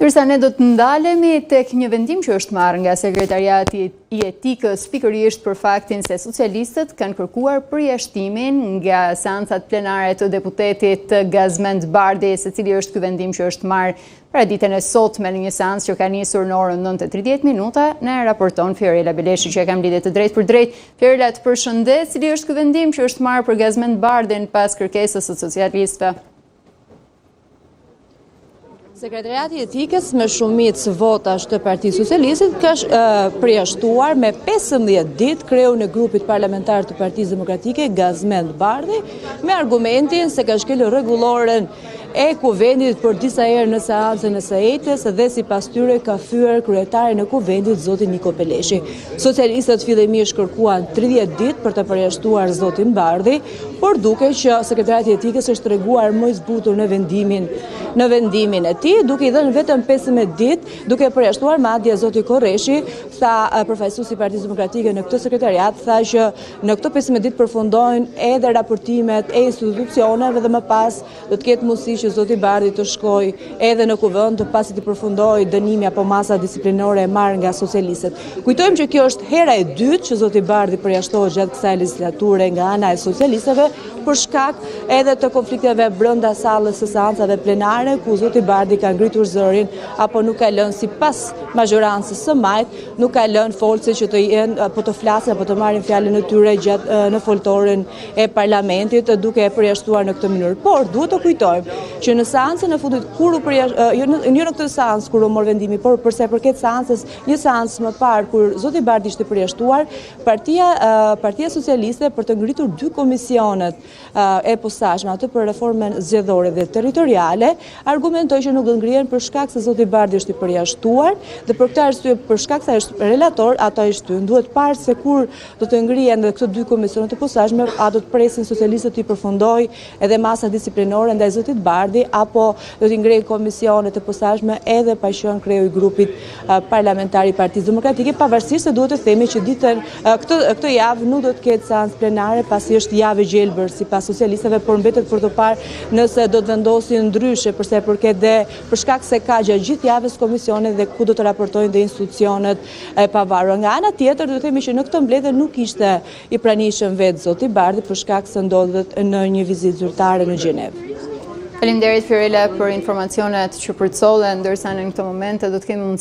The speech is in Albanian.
Ndërsa ne do të ndalemi tek një vendim që është marrë nga Sekretariati i Etikës pikërisht për faktin se socialistët kanë kërkuar përjashtimin nga seancat plenare të deputetit Gazmend Bardhi, se cili është ky vendim që është marrë paraditen e sotme në një seancë që ka nisur në orën 9:30 minuta, na e raporton Fiorella Beleshi që e kam lidhje të drejtpërdrejtë. Fiorella, të përshëndes, cili është ky vendim që është marrë për Gazmend Bardhin pas kërkesës së socialistëve? Sekretariati i Etikës me shumicë votash të Partisë Socialiste ka përjashtuar me 15 ditë kreun e grupit parlamentar të Partisë Demokratike Gazmend Bardhi me argumentin se ka shkelur rregulloren e Kuvendit për disa herë në seancën e së enjtes dhe sipas tyre ka fyer kryetarin e Kuvendit zotin Niko Peleshi. Socialistët fillimisht kërkuan 30 ditë për të përjashtuar zotin Bardhi, por duket që Sekretariati i Etikës është treguar më i zbutur në vendimin në vendimin e tij, duke i dhënë vetëm 15 ditë, duke e përjashtuar madje zoti Korreshi, tha përfaqësuesi i Partisë Demokratike në këtë sekretariat, tha që në këto 15 ditë përfundojnë edhe raportimet e institucioneve dhe më pas do të ketë mundësi që zoti Bardhi të shkojë edhe në kuvend pasi të përfundojë dënimi apo masa disiplinore e marrë nga socialistët. Kujtojmë që kjo është hera e dytë që zoti Bardhi përjashtohet gjatë kësaj legjislature nga ana e socialistëve për shkak edhe të konflikteve brenda sallës së seancave plenare ku zoti Bardhi ka ngritur zërin apo nuk ka lënë sipas mazhorancës së majtë, nuk ka lënë folëse që të jenë apo të flasin apo të marrin fjalën e tyre gjatë në foltoren e parlamentit duke e përjashtuar në këtë mënyrë. Por duhet të kujtojmë që në seancën e fundit kur u përjashtua, jo në jo në këtë seancë kur u mor vendimi, por për sa i përket seancës, një seancë më parë kur zoti Bardhi ishte përjashtuar, partia Partia Socialiste për të ngritur dy komisionet e posaçme, atë për reformën zgjedhore dhe territoriale, argumentoi që nuk do të ngrihen për shkak se zoti Bardhi është i përjashtuar dhe për këtë arsye për shkak se është relator, ato i shtynë. Duhet parë se kur do të ngrihen dhe këto dy komisione të posaçme, a do të presin socialistët t'i përfundojë edhe masa disiplinore ndaj zotit Bardhi, apo do t'i ngrejnë komisione të posaçme edhe pa qenë kreu i grupit parlamentar i Partisë Demokratike, pavarësisht se duhet të themi që ditën këtë këtë javë nuk do të ketë seancë plenare pasi është javë e gjelbër sipas socialistëve, por mbetet për të parë nëse do të vendosin ndryshe për sa i përket dhe për shkak se ka gjatë gjithë javës komisione dhe ku do të raportojnë dhe institucionet e pavarura. Nga ana tjetër, duhet të themi që në këtë mbledhje nuk ishte i pranishëm vetë zoti Bardhi për shkak se ndodhet në një vizitë zyrtare në Gjenevë. Faleminderit Fiorella për informacionet që përcolle, ndërsa në këto momente do të kemi mundësi.